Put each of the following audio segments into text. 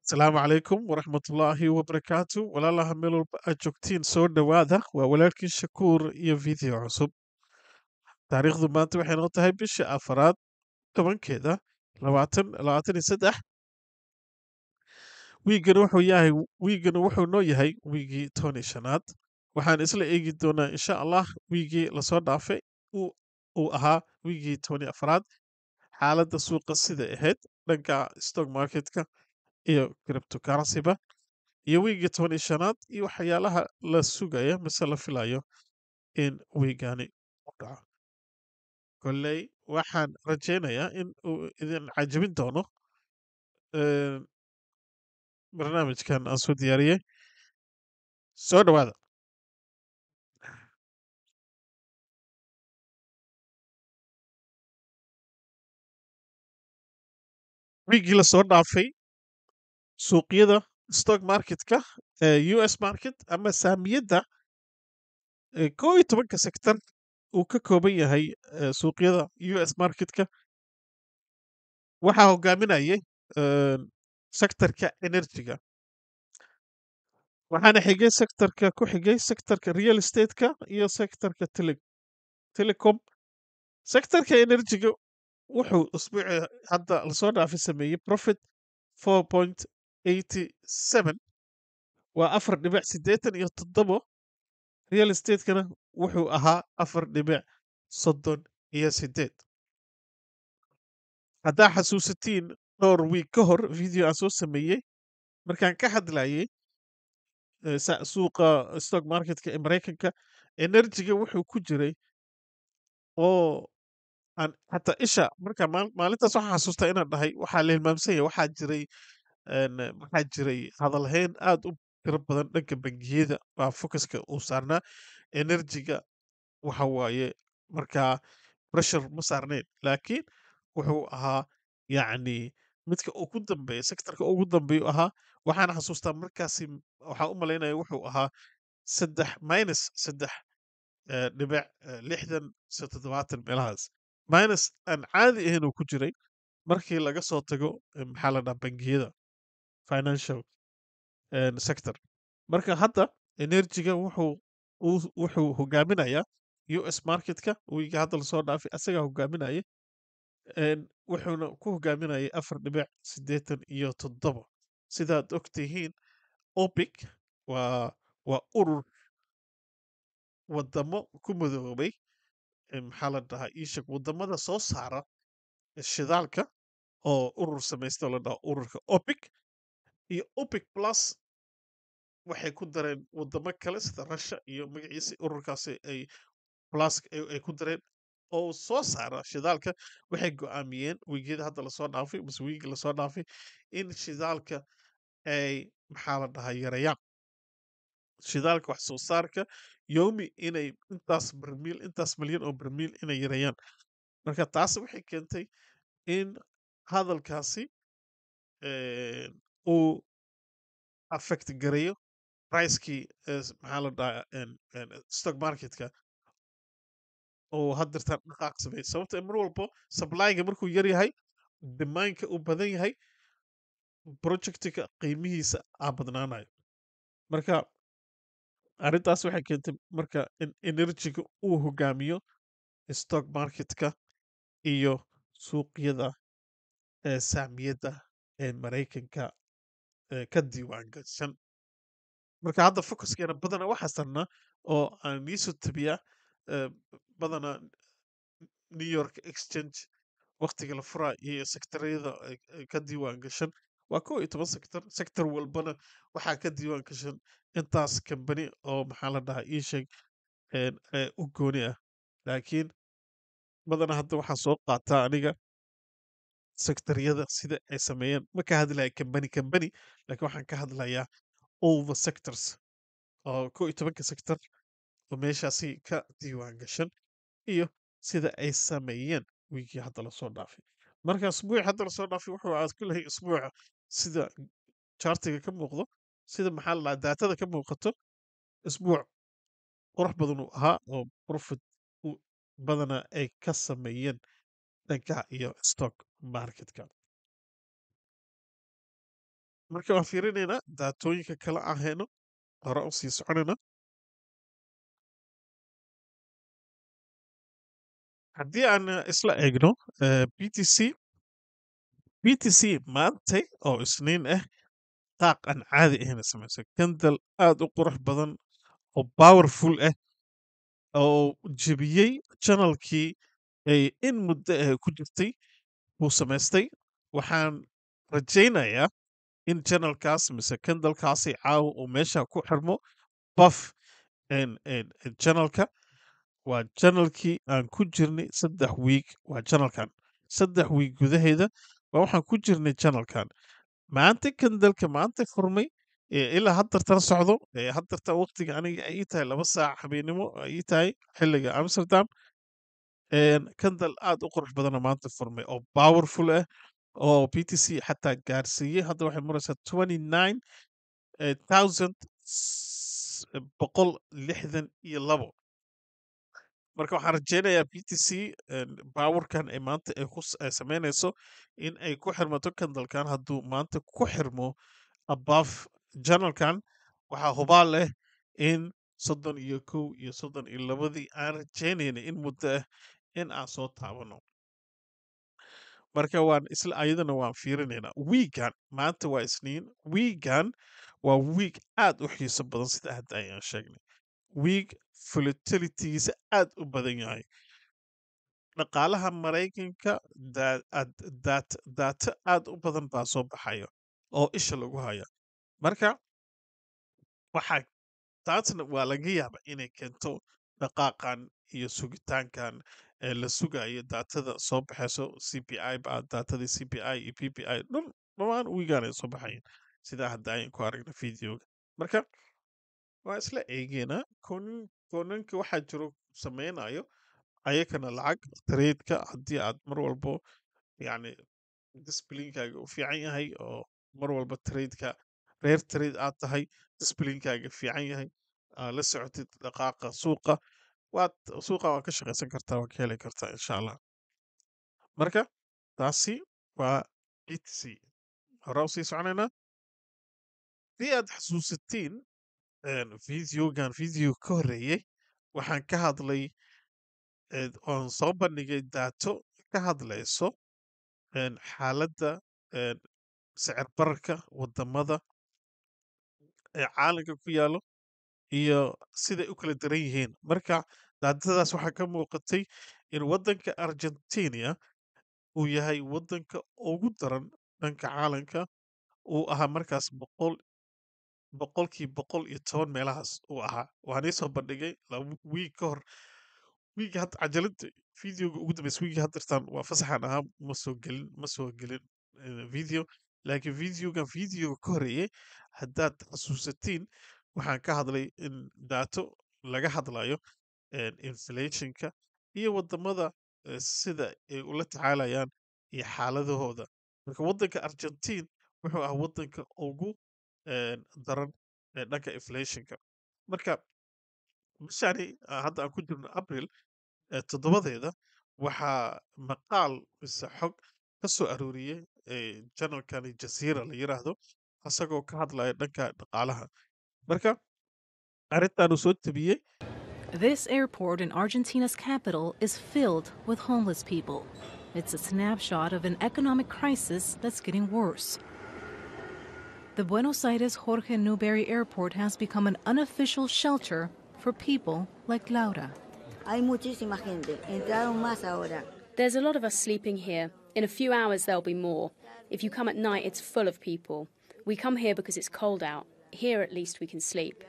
Asalaamu calaykum waraxmatullaahi wabarakaatu. Walaalaha meel walba aad joogtiin, soo dhowaada. Waa walaalkiin Shakuur iyo video cusub. Taariikhdu maanta waxay noo tahay bisha afaraad 10-keeda 2023. Wiigana wuxuu noo yahay wiigii 15aad. Waxaan isla eegi doonaa, insha Allah, wiigii lasoo dhaafay uu ahaa wiigii 14aad, xaaladda suuqa sida ahayd dhanka stock marketka iyo cryptocurrency-ba, iyo wiigii 15aad iyo waxyaalaha la sugaya mise la filayo in wiigani u dhaco. Kolley waxaan rajaynayaa in uu idin cajabin doono barnaamijkan aan soo diyaariyey. Soo dhowaada. Wiigii lasoo dhaafay suuqyada stock marketka ee US market ama saamiyadda 11-ka sector uu ka kooban yahay suuqyada US marketka, waxaa hogaaminayay sectorka energyga, waxaana xigay sectorka ku xigay sectorka real estate-ka iyo sectorka telecom. Sectorka energyga wuxuu usbuuci hadda lasoo dhaafay sameeyey profit 4.87, waa 4.87. Real estate-kana wuxuu ahaa 4.38. Haddaa xasuusatiin, dhowr week ka hor video aan soo sameeyey markaan ka hadlayay suuqa stock marketka ee Maraykanka, energyga wuxuu ku jiray oo aan xataa isha marka maalintaas waxaan xasuustaa inaan dhahay waxaa la hilmaamsan yahay waxaa jiray hadalhayn aad u tiro badan dhanka bangiyada baa focuska uu saarnaa. Energyga waxa waaye markaa pressure ma saarnayn, laakiin wuxuu ahaa yacni midka ugu dambeeya, sectorka ugu dambeeya ahaa. Waxaan xasuustaa markaasi waxaan u malaynaya wuxuu ahaa saddex minus saddex dhibic 60 mise 70 meelahaas, minus aan caadi ahayn uu ku jiray markii laga soo tago maxaa la dhaha, bangiyada, financial sector. Marka hadda energyga wuxuu hogaaminayaa US marketka wiiga hadda lasoo dhaafay, asagaa hogaaminaya, wuxuuna ku hogaaminayay 4.87. Sidaad og tihiin, OPEC waa urur wadamo ku midoobay, maxaa la dhahaa, iisheg, wadamada soo saara shidaalka oo urur samaysta oo la dhaho ururka OPEC iyo OPEC Plus. Waxay ku dareen wadamo kale sida Russia iyo magaciisa ururkaasi ay plus ay ku dareen oo soo saara shidaalka. Waxay go'aamiyeen wiigyada hadda lasoo dhaafay mise wiigi lasoo dhaafay in shidaalka ay, maxaa la dhahaa, yareeyaan shidaalka wax soo saarka yoomi, inay intaas barmiil, intaas milyan oo barmiil inay yareeyaan. Marka taas waxay keentay in hadalkaasi uu affect gareeyo pricekii maxaa la dhahaa, stock marketka oo haddirtaan dhaqaaq sameeyay, sababta mar walbo supplyga markuu yar yahay, demandka uu badan yahay, projectka qiimihiisa aa badnaanayo. Marka arrintaas waxay keentay marka in energyga uu hogaamiyo stock marketka iyo suuqyada ee saamiyadda ee Maraykanka ee ka diiwaan gashan. Marka hadda focuskeena badanaa waxaa sarnaa oo aan iisoo tabiyaa badanaa New York Exchange waqtiga la furaa iyo sectorada ay ka diiwaan gashan. Waa 11 sector. Sector walbana waxaa ka diiwaan gashan intaas company oo, maxaa la dhahaa, ii sheeg, u gooni ah. Laakiin badanaa hadda waxaa soo qaataa aniga sectoryada sida ay sameeyeen. Ma ka hadlaya company company, laakiin waxaan ka hadlayaa all the sectors oo 11-ka sector oo meeshaasi ka diiwaan gashan iyo sida ay sameeyeen wiigii hadda lasoo dhaafay. Marka usbuuci hadda lasoo dhaafay wuxuu aad ku lehay usbuuca, sida chartiga ka muuqdo, sida, maxaa la dhahaa, daatada ka muuqato, isbuuc qurux badan uu ahaa oo profit badana ay ka sameeyeen dhanka iyo stock marketka. Marka waan fiirinaynaa daatooyinka kale aan hayno, hore u sii soconayna. Haddii aan isla eegno BTC, BTC maantay oo Isniin ah qaaq aan caadi ahayn samaysay, candle aad u qurux badan oo powerful ah oo jebiyey channelkii ay in muddo ah ku jirtay buu samaystay. Waxaan rajaynayaa in channelkaas mise candlekaasi caawa uu meesha ku xirmo buff channelka. Waa channelkii aan ku jirnay 3 week. Waa channelkan 3 week gudaheeda waa waxaan ku jirnay channelkan. Maanta candleka maanta furmay ilaa haddartan socdo, haddartan waqtiga aniga ay ii tahay 2 saac habeenimo ay ii tahay xilliga Amsterdam. Candle aad u qurux badana maanta furmay oo powerful ah oo BTC xataa gaarsiiyey. Hadda waxay maraysaa 29,162. Marka waxaan rajeynayaa BTC powerkan ay maanta ay ku ay samaynayso in ay ku xirmato candlekan. Hadduu maanta ku xirmo above channelkan, waxaa hubaal leh in 31 iyo 32dii aan rajeynayna in muddo ah in aan soo taabano. Marka waan isla ayadana waan fiirinaynaa wiigan. Maanta waa Isniin. Wiigan waa wiig aad u xiiso badan. Sida hadda ayaan sheegnay, wiig volatilitygiisa aad u badan yahay. Dhaqaalaha Maraykanka data aad u badan baa soo baxayo oo isha lagu haya. Marka waxaa taasna waa laga yaaba inay keento dhaqaaqan iyo sugitaankan ee la sugayo datada soo baxayso. CPI ba, datadii CPI iyo PPI dhan dhammaan wiigaan ay soo baxayeen, sidaa hadda ayan ku aragna videoga. Marka waa isla eegeynaa coinanka waxaa jiro sameynayo ayakana lacag. Trade-ka haddii aad mar walbo yacni disciplinekaaga u fiican yahay oo mar walba trade-ka reer trade aad tahay, disciplinekaaga fiican yahay, aad la socotid dhaqaaqa suuqa, waad suuqa waa ka shaqaysan kartaa, waa ka heli kartaa, insha Allah. Marka taasi waa BTC. Hore usii soconaynaa. Haddii aad xasuusatiin videogan, video ka horreeyey, waxaan ka hadlay oon soo bandhigay daato ka hadlayso xaaladda sicir bararka wadamada ee caalamka ku yaalo iyo siday u kala daran yihiin. Marka daatadaas waxaa ka muuqatay in waddanka Argentina uu yahay waddanka ugu daran dhanka caalamka, uu ahaa markaas 110% meelahaas uu ahaa. Waan ii soo bandhigay 2 wiig ka hor, wiigi hadda cajalada videoga ugu dambeysa. Wiigi haddartan waa fasaxan ahaa, ma soo gelin video, laakiin videogan videoga ka horeeyey haddaad xasuusatiin, waxaan ka hadlay in daato laga hadlayo inflationka iyo wadamada sida ay ula tacaalayaan iyo xaaladahooda. Marka waddanka Argentine wuxuu ahaa waddanka ugu daran ee dhanka inflationka. Marka bishani hadda aan ku jirno, April 7deeda, waxaa maqaal mise xog ka soo arooriyey channelkani Jazeera la yiraahdo, asagoo ka hadlaya dhanka dhaqaalaha. Marka arrintaanu soo tabiyey. This airport in Argentina's capital is filled with homeless people. It's a snapshot of an economic crisis that's getting worse. The Buenos Aires Jorge Newbery Airport has become an unofficial shelter for people like Laura. Hay muchísima gente, entraron más ahora. There's a lot of us sleeping here. In a few hours, there'll be more. If you come at night, it's full of people. We come here because it's cold out. Here, at least, we can sleep.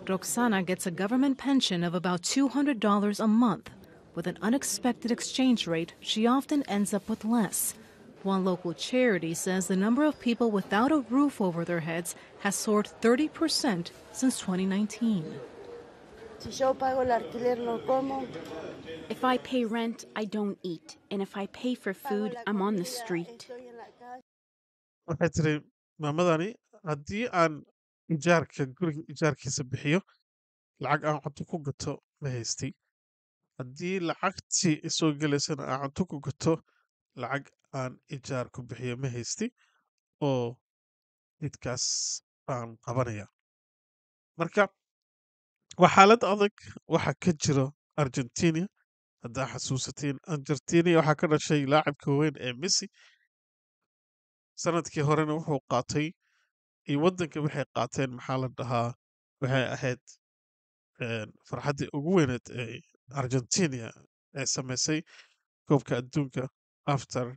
Roxana gets a government pension of about $200 a month. With an unexpected exchange rate, she often ends up with less. One local charity says the number of people without a roof over their heads has soared 30% since 2019. Si yo pago el alquiler no como. If I pay rent, I don't eat. And if I pay for food, I'm on the street. Estoy en la calle. Waxay tiri maamadani, haddii aan ijaarka guriga ijaarkiisa bixiyo, lacag aan cunto ku gato ma haystay. Haddii lacagtii isoo gelaysana aan cunto ku gato, lacag aan ijaar ku bixiyo ma haysti. Oo jidkaas baan qabanaya. Marka waa xaalad adag waxa ka jiro Argentina. Haddaa xasuusatiin, Argentina waxaa ka dhashay laacibka weyn ee Messi. Sanadkii horena wuxuu qaatay iyo waddanka waxay qaateen, maxaa la dhahaa, waxay ahayd farxaddii ugu weyneed ee Argentina ee samaysay koobka adduunka after,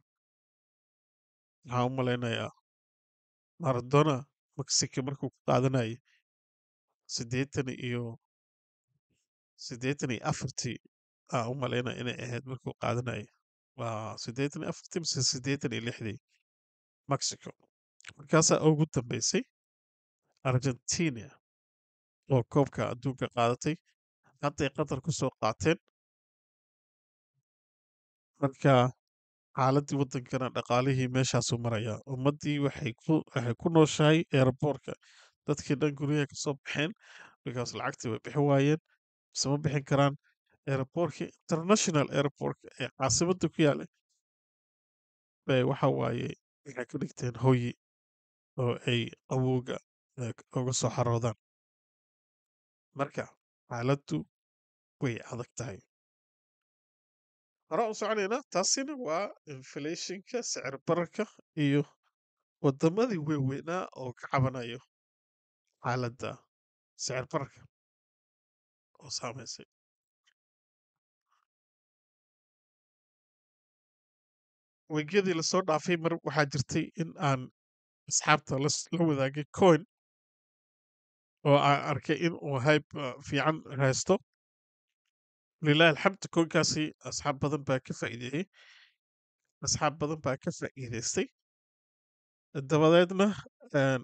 waxaan u malaynayaa, Maradona Mexico markuu ku qaadanayay 84-tii aan u malaynaya inay ahayd markuu qaadanayay. Waa 84-tii mise 86-dii Mexico. Markaasaa ugu dambeysay Argentina oo koobka adduunka qaadatay. Hadday Qatar ku soo qaateen. Marka xaaladdii waddankana, dhaqaalihii meeshaasuu marayaa. Ummaddii waxay ku nooshahay airportka. Dadkii dhan guryaha ka soo baxeen because lacagtii way bixin waayeen mise ma bixin karaan. Airportkii, international airport ee caasimadda ku yaalay bay waxa waaye waxay ka dhigteen hoyi oo ay qabowga uga soo xaroodaan. Marka xaaladdu way adag tahay. Hore u soconaynaa. Taasina waa inflationka, sicir bararka iyo wadamadii waaweynaa oo ka cabanayo xaaladda sicir bararka oo saameysay. Weegyadii lasoo dhaafay mar waxaa jirtay in aan asxaabta la wadaagay coin oo aan arkay in uu hype fiican haysto. Lilahi alxamd, coinkaasi asxaab badan baa ka faa'iideeyey, asxaab badan baa ka faa'iideystay. Dabadeedna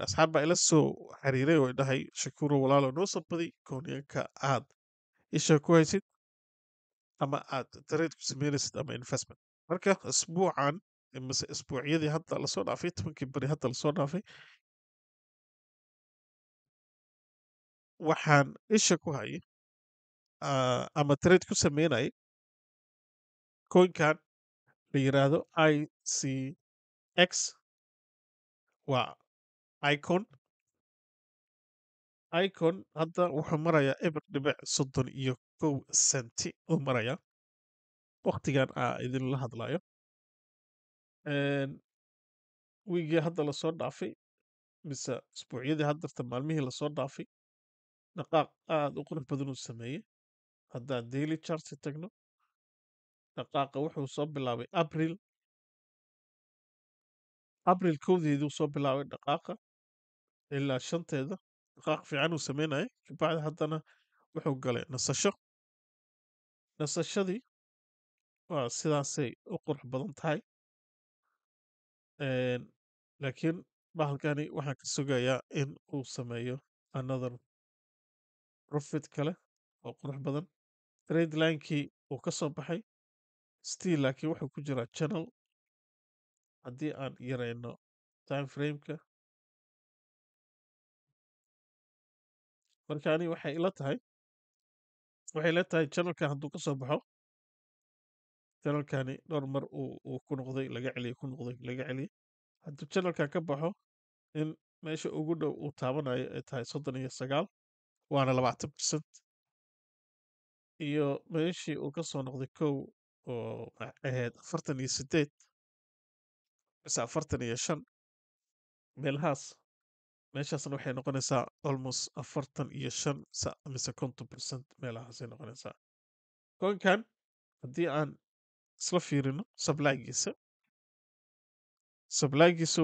asxaab baa ila soo xiriiray oo dhahay, "Shakuro walaalo, noo soo badi coinyanka aad isha ku haysid ama aad trade ku sameynaysid ama investment." Marka isbuucan mise isbuucyadii hadda lasoo dhaafay, 10-kii beri hadda lasoo dhaafay, waxaan isha ku hayay ama trade ku sameynayay coinkan la yiraahdo ICX. Waa Icon. Icon hadda wuxuu marayaa 0.31 centi uu marayaa waqtigan aa idinla hadlayo. Wiigii hadda lasoo dhaafay mise isbuucyadii haddarta, maalmihii lasoo dhaafay, dhaqaaq aad u qurux badan uu sameeyey. Haddaan daily chart tagno, dhaqaaqa wuxuu soo bilaabay April 1-deeduu soo bilaabay dhaqaaqa ilaa 5-teeda. Dhaqaaq fiican uu sameynayay. Kabacdi haddana wuxuu galay nasasho. Nasashadii waa sidaasay u qurux badan tahay. Laakiin bahalkani waxaan ka sugayaa in uu sameeyo another profit kale oo qurux badan. Trend linekii uu ka soo baxay still, laakiin wuxuu ku jiraa channel. Haddii aan yareyno time frameka, marka ani waxay ila tahay channelkan hadduu ka soo baxo, channelkani dhowr mar uu ku noqday, laga celiyey, ku noqday, laga celiyey, hadduu channelkan ka baxo, in meesha ugu dhow uu taabanayo ay tahay 39, waana 20%, iyo meeshii uu ka soo noqday kow oo ahayd 48 mise 45 meelahaas. Meeshaasna waxay noqonaysaa almost 45 mise 50% meelahaasay noqonaysaa. Coinkan haddii aan isla fiirino supplygiisa, supplygiisa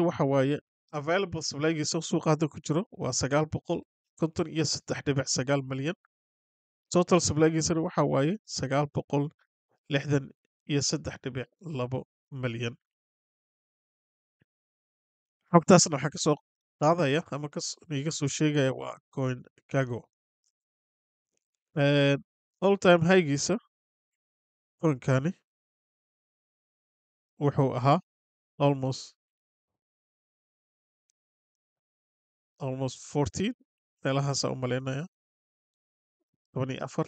waxa waaye available supplygiisa suuqa hadda ku jiro waa 953.9 milyan. Total supplygiisana waxa waaye 963.2 milyan. Xogtaasna waxaa kasoo qaadaya ama iga soo sheegaya waa CoinGecko. All time highgiisa coinkani wuxuu ahaa almost 14 meelahaasa u malaynaya, 14,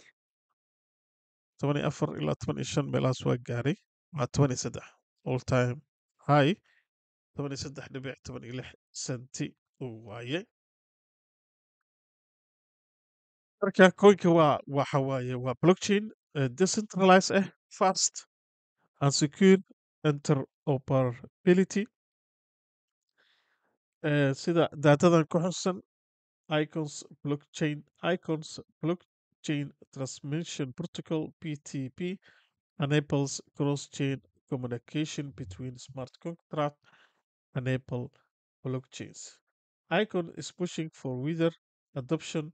14 ilaa 15 meelahaas waa gaaray. Waa 13, all time high 13.16 centi uu waaye. Marka coinka waa waxa waaye waa blockchain decentralized ah, fast and secure interoperability. Sida datadan ku xusan, Icon's blockchain transmission protocol, BTP, enables cross-chain communication between smart contract enable blockchains. Icon is pushing for wider adoption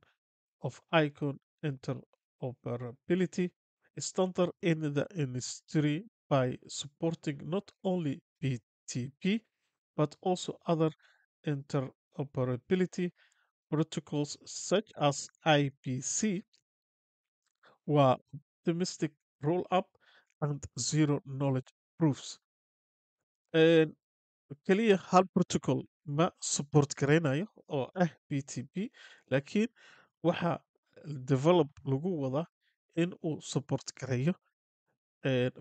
of Icon interoperability standard in the industry by supporting not only BTP but also other interoperability protocols such as IBC, waa optimistic roll-up, and zero knowledge proofs. Keliya hal protocol ma support garaynayo oo ah BTP, laakiin waxa develop lagu wadaa in uu support gareeyo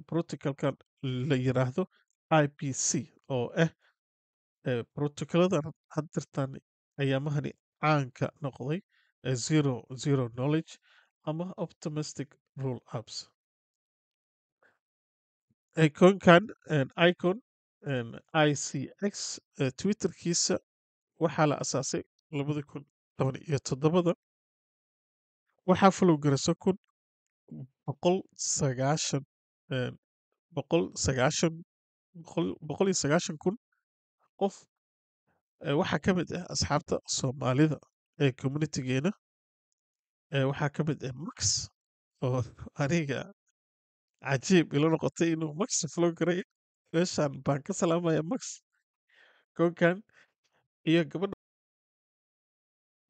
protocolkan la yiraahdo IBC, oo ah protocoladan haddirtan ayaamahani caanka noqday ee zero knowledge ama optimistic roll ups. Iconkan Icon ICX, Twitterkiisa waxaa la asaasay 2017-da. Waxaa follow garaysa kun boqol sagaashan boqol sagaashan boqol boqol iyo sagaashan kun qof. Waxaa ka mid ah asxaabta Soomaalida ee communitygeena. Waxaa ka mid ah Max, oo aniga cajiib ila noqotay inuu Max follow garay. Meeshaan baan ka salaamaya Max coinkan iyo gabadha.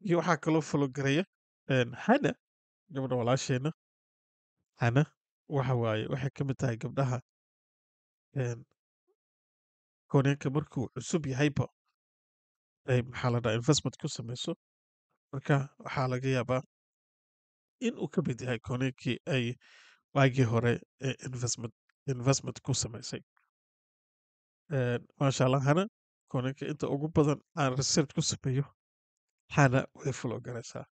Iyo waxaa kaloo follow garaya Hana, gabadha walaasheena Hana. Waxa waaye waxay ka mid tahay gabdhaha coinka markuu cusub yahayba ay, maxaa la dhahaa, investment ku sameyso. Marka waxaa laga yaabaa in uu ka mid yahay coinkii ay waagii hore ee investment ku samaysay. Maasha Allah, Hana coinka inta ugu badan aan research ku sameeyo Hana way follow garaysaa.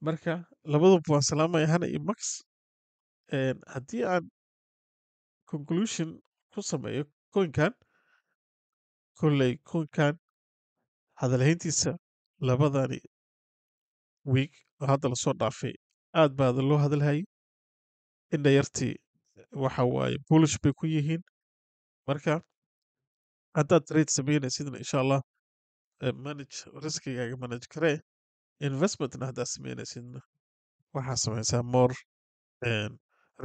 Marka labaduba waan salaamaya, Hana iyo Max. Haddii aan conclusion ku sameeyo coinkan, kolley coinkan hadalhayntiisa labadani week oo hadda lasoo dhaafay aad baa loo hadalhayay. Indha yartii waxa waaye bullish bay ku yihiin. Marka haddaad trade sameynaysidna, insha Allah, manage riskigaaga, manage karee. Investmentna haddaad sameynaysidna, waxaa sameysaa more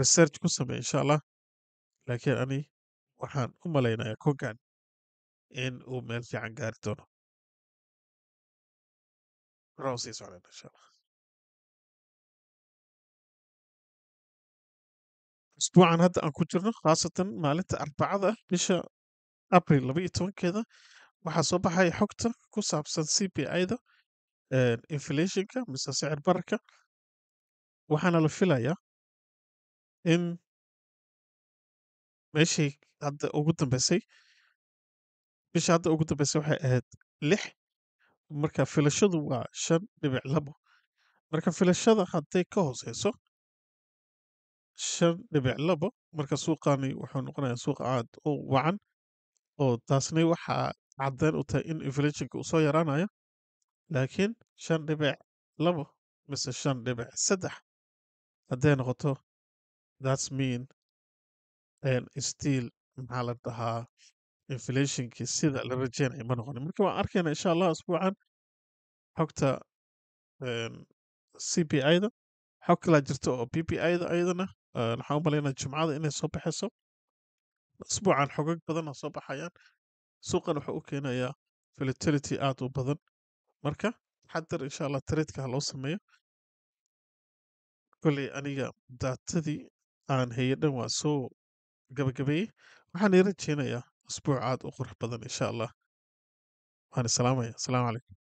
research ku samey, insha Allah. Laakiin ani waxaan u malaynayaa coinkan in uu meel fiican gaari doono. Horaan sii socdeen, insha Allah. Usbuucan hadda aan ku jirno, khaasatan maalinta Arbacada, bisha April 12-keeda, waxaa soo baxaya xogta ku saabsan CPI-da, inflationka mise sicir bararka. Waxaana la filayaa in meeshii hadda ugu dambeysay, bisha hadda ugu dambeysay waxay ahayd 6. Marka filashadu waa 5.2. Marka filashada hadday ka hooseyso 5.2, marka suuqani wuxuu noqonayaa suuq aad u wacan, oo taasna waxaa caddeyn u tahay in inflationka uu soo yaraanayo. Laakiin 5.2 mise 5.3 hadday noqoto, that's mean still, maxaa la dhahaa, inflationkii sida la rajeynayo ma noqonin. Marka waan arkayna, insha Allah, usbuucan xogta CPI-da. Xog kalaa jirta oo PPI-da ayadana waxaan u malaynaya Jumcada inay soo baxayso. Usbuucan xogag badan oo soo baxayaan suuqan wuxuu u keenayaa volatility aad u badan. Marka xadar, insha Allah, tradeka ha loo sameeyo. Kolley aniga datadii aan hayay dhan waa soo gabagabeeyey. Waxaan ii rajeynayaa usbuuc aad u qurux badan, insha Allah. Waan salaamaya. Asalaamu calaykum.